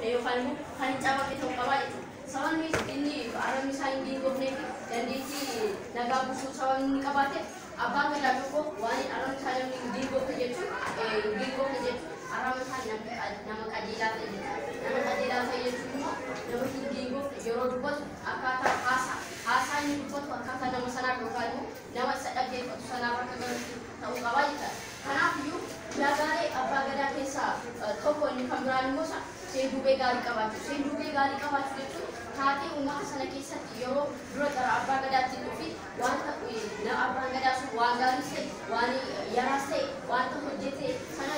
geengofne yookaan immoo kan hin cabaqne ta'uu qabaa jechuudha. Sababni inni arrabni isaa hin geengofnee fi dandeettii nagaa buusuu sababni inni qabaateef abbaan gadaa tokko waan arrabni isaa namni hin geengofne jechuun hin geengofne jechuun arrabni isaa nama qajeelaa ta'e jechuudha. Nama qajeelaa ta'e jechuun immoo nama hin geengofne yeroo dubbatu akkaataa haasaa inni dubbatu akkaataa nama sanaaf yookaan immoo nama isa dhaggeeffatu sanaaf akka galutti ta'uu qabaa jechuudha. Kanaafiyyuu ulaagaalee abbaa gadaa keessaa tokko inni kan biraan immoo seenduubee gaarii qabaachuu. Seenduubee gaarii qabaachuu jechuun taatee uummata sana keessatti yeroo dura gara abbaa gadaatti dhufi wanta abbaan gadaa sun waan gaariis ta'e waan yaraas ta'e wanta hojjete sana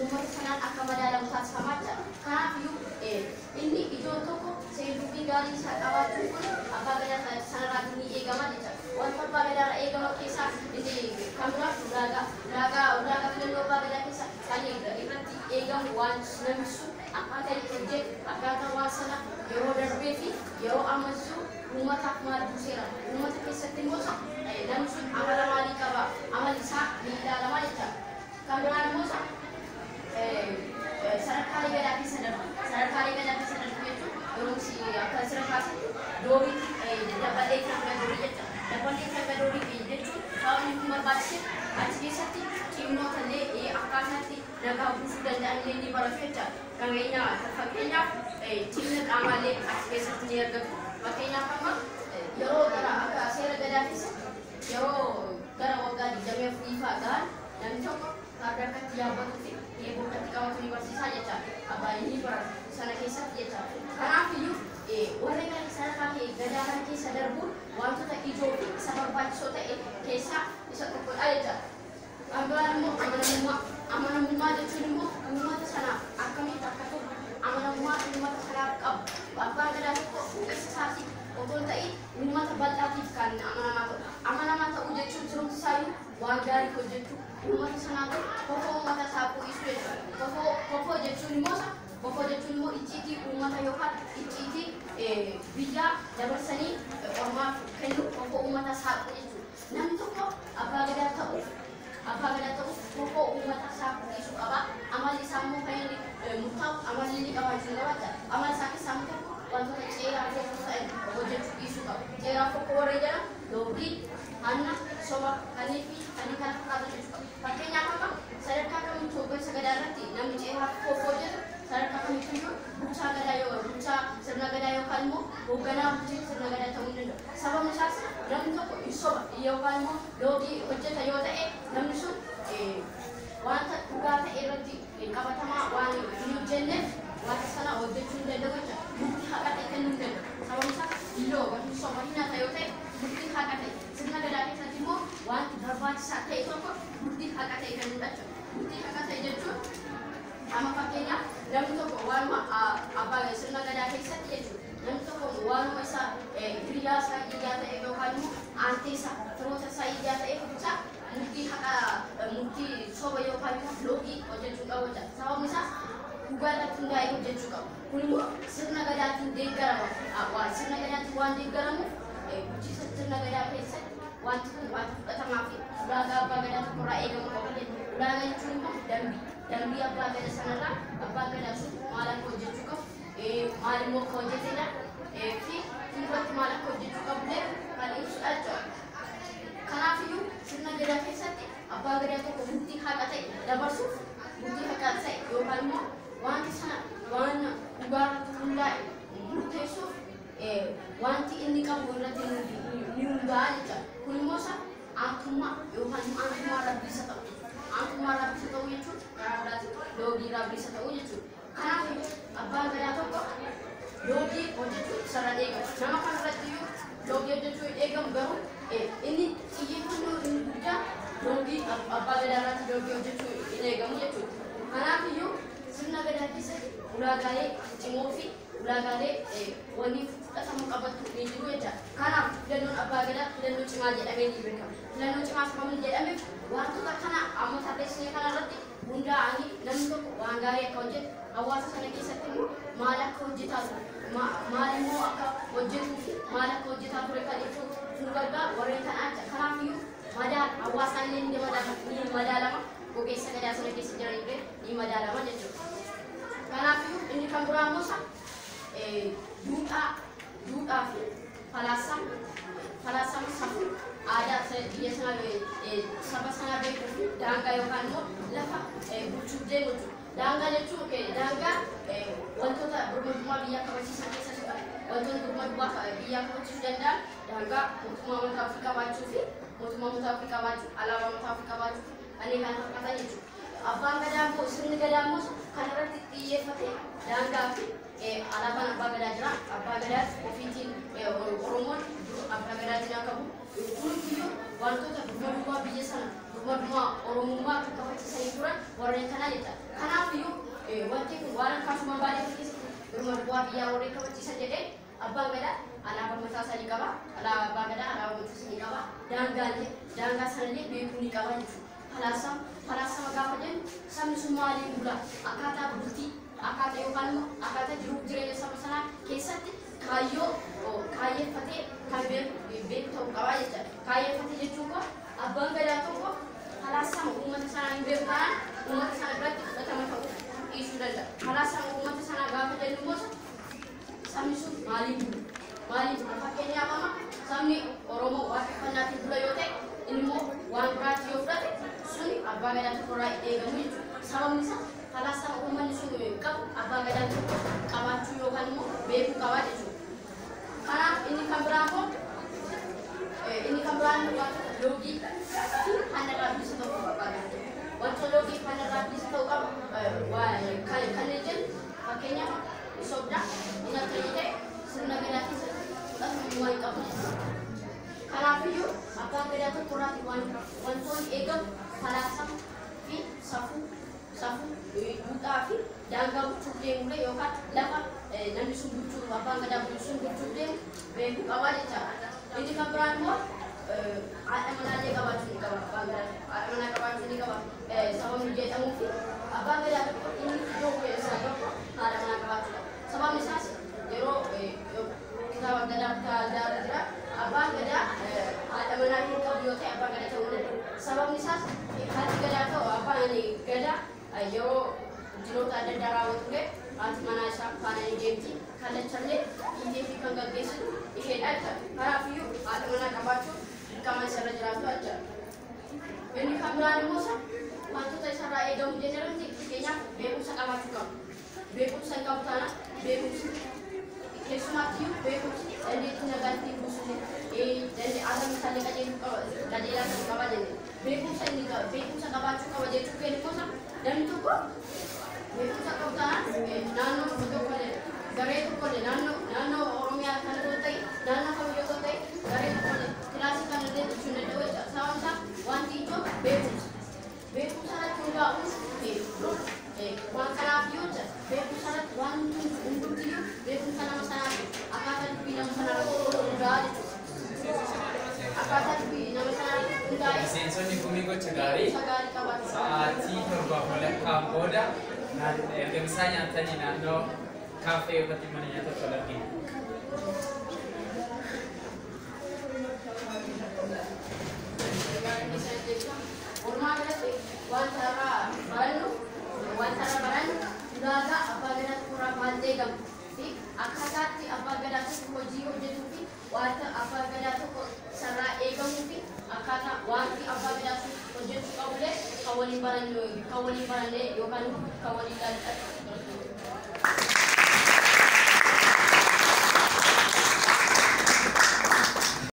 uummata sanaan akka madaalamu taasifamaa jira. Kanaafiyyuu inni ijoon tokko seenduubee gaarii isaa qabaachuun kun abbaa gadaa sanarraa ni eegama jechuudha. Wanta abbaa gadaarraa eegama keessaa inni kan biraa ulaagaa filannoo abbaa gadaa keessaa kan irratti eegamu waan namni sun akkaataa itti hojjetu akkaataa waan sana yeroo darbee fi yeroo amma jiru uummataaf maal buuseera uummata keessatti immoo namni sun amala maalii qaba amalli isaa ni ilaalama jechuudha. Kan biraan immoo sadarkaalee gadaa keessa darbu. Sadarkaalee gadaa keessa darbu jechuun yeroo akka sira kaasetti dooriitti dabalee hanga doorii jechuudha. Dabalee hanga doorii jechuun sababni kun barbaachise achi keessatti cimnoota illee akkaataatti nagaa buusuu danda'an illee ni baratu jechuudha. Fakkeenyaaf cimna qaamaa illee achi keessatti ni argatu. Fakkeenyaaf amma yeroo gara akka seera gadaa keessatti yeroo gara waggaa 24 fa'aa gahan namni tokko farda akkatti yaabbatuu fi eeboo akkatti qabatu ni barsiisaa jecha abbaan ni baratu sana keessatti jecha. Kanaafiyyuu warra gara sadarkaa gadaa kana keessa darbuun wantoota ijoo fi isa barbaachisoo ta'e keessaa isa tokkodha jecha. Kan biraan immoo amanamummaa. Amanamummaa jechuun immoo uummata sanaaf akkamitti akka ta'u amanamummaa uummata sanaaf qabu. Abbaan gadaa tokko ogeessa isaatiif otoo hin ta'in uummata bal'aatiif kan amanamaa ta'u. Amanamaa ta'uu jechuun jirumti isaayyuu waan gaarii hojjechuu uummata sanaaf kofoo uummata isaa bu'isuu jechuudha. Kofoo jechuun immoo kofoo jechuun immoo icciitii uummata yookaan icciitii biyyaa dabarsanii ormaaf kennu kofoo uummata saaqu jechuudha. Namni tokko abbaa gadaa ta'uuf kofoo uummata isaa bu'isuu qaba. Amalli isaa immoo kan inni murtaa'u amalli inni qabaachuu qaba jechuudha. Amala isaa keessaa immoo tokko wantoota ceeraa fokkoo ta'an hojjechuu dhiisuu qaba. Ceeraa fokkoo warreen jedhamu loogii, hanna, soba kanneen fi kanneen kana fakkaatu jechuudha. Fakkeenyaaf amma sadarkaa kamittuu hooggansa gadaa irratti namni ceeraa fokkoo hojjetu sadarkaa kamittuyyuu bulchaa gadaa yoo bulchaa sirna gadaa yookaan immoo hoogganaa bulchiinsa sirna gadaa ta'uu hin danda'u. Sababni isaas namni tokko hin soba yookaan immoo loogii hojjeta yoo ta'e namni sun wanta dhugaa ta'e irratti qabatamaa waan hin hojjenneef wanta sana hojjechuu hin danda'u jechuudha. Murtii haqa ta'e kennuu hin danda'u. Sababni isaas looga hin soba hin hata yoo ta'e murtii haqa ta'e sirna gadaa keessatti immoo wanti barbaachisaa ta'e tokko murtii haqa ta'e kennuudha jechuudha. Murtii haqa ta'e jechuun amma fakkeenyaaf namni tokko waanuma abbaa sirna gadaa keessatti jechuudha. Namni tokko waanuma isaa hiriyaa isaa iyyaa ta'e yookaan immoo aantee isaa firoota isaa iyyaa ta'e jecha murtii haqa murtii soba yookaan immoo loogii hojjechuu qabu jechuudha. Sababni isaas dhugaa irratti hundaa'ee hojjechuu qabu. Kun immoo sirna gadaatiin deeggarama. Sirna gadaatiin waan deeggaramuuf bulchiinsa sirna gadaa keessatti wanti kun wanta fudhatamaa fi ulaagaa abbaa gadaa tokkorraa eegamu qaba jechuudha. Ulaagaa jechuun immoo dambii. Dambii abbaa gadaa sanarraa abbaan gadaa sun maal akka hojjechuu qabu, maal immoo akka hojjetedha fi fuulduratti maal akka hojjechuu qabullee kan ibsudha jechuudha. Kanaafiyyuu sirna gadaa keessatti abbaan gadaa tokko murtii haqa ta'e dabarsuuf murtii haqa ta'e yookaan immoo wanti sana waan dhugaa irratti hundaa'e murteessuuf wanti inni qabu irratti ni hundaa'a jechuudha. Kun immoo isa aantummaa yookaan immoo aantummaa irraa bilisa ta'u jechuudha. Aantummaa irraa bilisa ta'uu jechuun karaa biraatiin loogii irraa bilisa ta'uu jechuudha. Kanaaf abbaan gadaa tokko loogii hojjechuu isarraa eegamu. Nama kanarratti iyyuu loogii hojjechuu hin eegamu garuu inni xiyyeeffannoo inni guddaa loogii abbaa gadaa irratti loogii hojjechuu hin eegamu jechuudha. Kanaaf iyyuu sirna gadaa keessatti ulaagaalee cimoo fi ulaagaalee wanni fudhatamuu qabattu ni jiru jechuudha. Kanaaf filannoon abbaa gadaa filannoo cimaa jedhamee ni beekama. Filannoo cimaa sababni jedhameef wantoota kana amma tarreessine kanarratti hundaa'anii namni tokko waan gaarii akka hojjetu hawaasa sana keessatti immoo maal akka hojjetaa ture maal immoo akka hojjetuu fi maal akka hojjetaa ture kan ibsu nu gargaara warreen kana jecha. Kanaafiyyuu hawaasaan illee ni madaalama gogeessa gadaa sana keessa jiran illee ni madaalama jechuudha. Kanaafiyyuu inni Kan biraa immoo duudhaa fi falaasama safuu aadaa biyya sanaa saba sanaa beekuu fi daangaa yookaan immoo lafa bulchuuf deemu jechuudha. Daangaa jechuun daangaa wantoota birmadummaa biyyaa kabachiisan keessa isa tokko. Wantoonni birmadummaa biyyaa kabachiisuu danda'an daangaa, mootummaa mataa ofii qabaachuu fi mootummaa mataa ofii qabaachuu, alaabaa mataa ofii qabaachuu fi kanneen kana fakkaatan jechuudha. Abbaan gadaa immoo, sirni gadaa immoo kanarratti xiyyeeffatee daangaa fi alaabaan abbaa gadaa jira. Abbaa gadaa ofiitiin Oromoon abbaa gadaatiin akka bulu. Hundumtiyyuu wantoota birmadummaa biyya sana, birmadummaa Oromummaa kan kabachiisanii turan warreen kanaa jecha. Kanaafiyyuu wanti kun waan akkasuma baay'ee keessatti birmadummaa biyyaa warreen kabachiisan jedhee abbaan gadaa alaabaa mataa isaanii qaba. Alaabaa abbaa gadaa alaabaa mataa isaanii qaba. Daangaalee daangaa sanallee beekuu ni qaba jechuudha. Falaasama gaafa jennu sabni sun maaliin bula, akkaataa bultii, akkaataa yookaan immoo akkaataa jiruuf jireenya saba sanaa keessatti kaayyoo kaayyeeffatee kan beeku ta'uu qaba jechuudha. Kaayyeeffatee jechuun kun abbaan gadaa tokko falaasama uummata sanaa hin beeku taanaan uummata sana biratti fudhatama ta'uu dhiisuu danda'a. Falaasama uummata sanaa gaafa jennu immoo sabni sun maaliin bulu? Maaliin bula? Fakkeenyaaf amma sabni Oromoo waaqeffannaatiin bula yoo ta'e, inni immoo waan biraatti yoo fudhate suni abbaa gadaa tokkorraa eegamu jechuudha. Sababni isaa falaasama uummanni sun qabu abbaa gadaa tokko qabaachuu yookaan immoo beekuu qabaa jechuudha. Kanaaf inni kan biraa immoo wantoota loogii fi hanna bilisa ta'uu qaba. Wantoota loogii fi hanna bilisa ta'uu qabu kanneen jennu, fakkeenyaaf sobdaa inni akka yoo ta'e sirna gadaa keessatti fudhatamummaa hin qabu jechuudha. Kanaafiyyuu abbaan gadaa tokko irraati wantoonni eegamu falaasama fi safuu, duudhaa fi daangaa bulchuuf deemullee yookaan lafa namni sun bulchuu, abbaan gadaa bulchu sun bulchuuf deemu beekuu qabaa jechaadha. Inni kan biraan immoo haadha manaallee qabaachuu ni qaba abbaan gadaa tokko. Haadha manaa qabaachuu ni qaba sababni jedhamuu fi abbaan gadaa tokko inni iddoo keessaa tokko haadha manaa qabaachuu qaba. Sababni isaas yeroo kitaaba gadaa kutaa addaa jira. Abbaan gadaa haadha manaa hin qabu yoo ta'e abbaa gadaa ta'uu hin danda'u. Sababni isaas haati gadaa ta'u abbaan gadaa yeroo jiroota adda addaa raawwatullee haati manaa isaa faana ni deemti. Kallachallee hiitee fi kan gaggeessitu isheedha jechuudha. Kanaafiyyuu haadha manaa qabaachuun dirqama isarra jiraatu jechuudha. Inni kan biraan immoo wantoota isarraa eegamu jenneerratti, fakkeenyaaf beekumsa qabaachuu qaba. Beekumsa hin qabu taanaan, beekumsi keessumaattiyyuu beekumsi dandeettii nagaa ittiin buusuun aadaan isaallee qajeelaa ta'uu qaba jenne. Beekumsa inni beekumsa qabaachuu qaba jechuu keenya immoo namni tokko beekumsa qabu taanaan naannoo tokkollee, garee tokkollee, naannoo Oromiyaa kana yoo ta'e, naannoo kamiyyuu yoo ta'e, garee tokkollee, kilaasii kanallee bulchuu hin danda'u jechuudha. Sababni isaa wanti ijoon beekumsa. Beekumsa irratti hundaa'uun dur waan kanaaf yoo jedha beekumsa irratti waan hundumtiyyuu beekumsa nama sanaa akkaataa dubbii nama sanaa irratti hundaa'a jechuudha. Akkaataa dubbii nama sanaa irratti hundaa'ee Miseensonni gumii gocha gaarii beekumsa gaarii qabaachuu. Sa'aatii 7:30 booda erga misaa nyaatanii naannoo kaaffee yookaan mana nyaata wal argina. Walumaa galatti wanta irraa barannu ulaagaa abbaa gadaa tokkorraa maal eegamu fi akkaataatti abbaa gadaa tokko hojii hojjetuu fi wanta abbaa gadaa tokko sarraa eegamuu fi akkaataa wanti abbaa gadaa sun hojjechuu qabullee kan waliin baranne yookaan kan waliin ilaallu.